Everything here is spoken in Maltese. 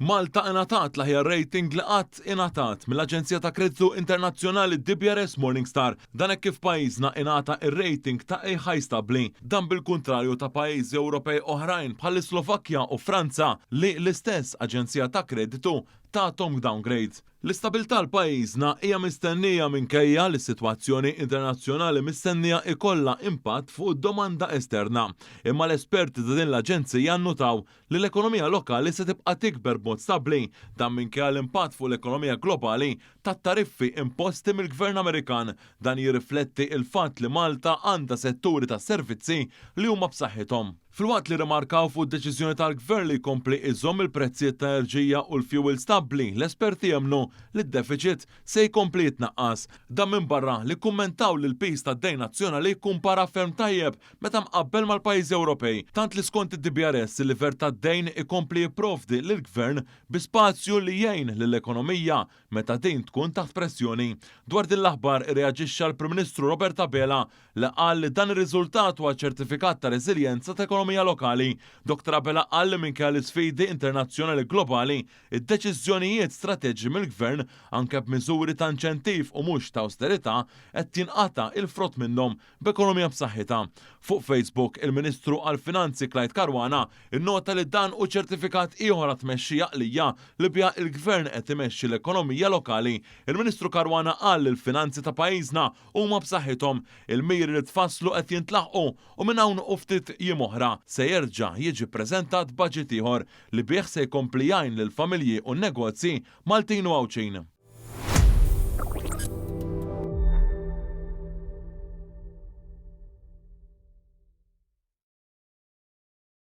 Malta ingħatat l-aħjar rating li qatt ingħatat mill-aġenzija ta' kreditu internazzjonali DBRS Morningstar. Dan hekk kif pajjiżna ingħata ir-rating ta' A high stabbli. Dan bil-kuntrarju ta' pajjiżi Ewropej oħrajn bħall-Islovakkja u Franza li l-istess aġenzija ta' kreditu tathom downgrade. L-istabilità għal pajjiżna hija mistennija minkejja li s-sitwazzjoni internazzjonali mistennija ikollha impatt fuq id-domanda esterna. Imma l-esperti ta' din l-aġenzija nnutaw li l-ekonomija lokali se tibqa' tikber b'mod stabbli, dan minkejja l-impatt fuq l-ekonomija globali tat-tariffi imposti mill-Gvern Amerikan. Dan jirrifletti l-fatt li Malta għandha setturi tas-servizzi li huma b'saħħithom. Filwaqt li rrimarkaw fuq id-deċiżjoni tal-Gvern li jkompli iżomm il-prezzijiet ta' enerġija u l-fjuwil stabbli, l-esperti jemmnu li d-defiċit se jkompli jitnaqqas. Dan minbarra li kkummentaw li l-piż tad-dejn nazzjonali kkumpara ferm tajjeb meta mqabbel mal-pajjiżi Ewropej, tant li skont id-DBRS il-livell tad-dejn ikompli jipprovdi lill-Gvern bi spazju li jgħin lill-ekonomija meta din tkun taħt pressjoni. Dwar din l-aħbar irreaġixxa l-Prim Ministru Robert Abela li qal li dan ir-riżultat huwa ċertifikat ta' reżiljenza ta' ekonomija lokali. Dr Abela qal li minkejja l-isfidi internazzjonali globali, id-deċiżjonijiet strateġiċi mill-Gvern, anke b'miżuri ta' inċentiv u mhux ta' awsterità, qed jinqata' il-frott minnhom b'ekonomija b'saħħitha. Fuq Facebook, il-Ministru għall-Finanzi Clyde Caruana nnota li dan hu ċertifikat ieħor għat-tmexxija għaqlija li biha l-Gvern qed imexxi l-ekonomija lokali. Il-Ministru Caruana qal li l-finanzi ta' pajjiżna huma b'saħħithom, il-miri li tfasslu qed jintlaħqu u minn hawn u ftit jiem oħra se jerġa' jiġi ppreżentat baġit ieħor li bih se jkompli jgħin lill-familji u n-negozji Maltin u Għawdxin.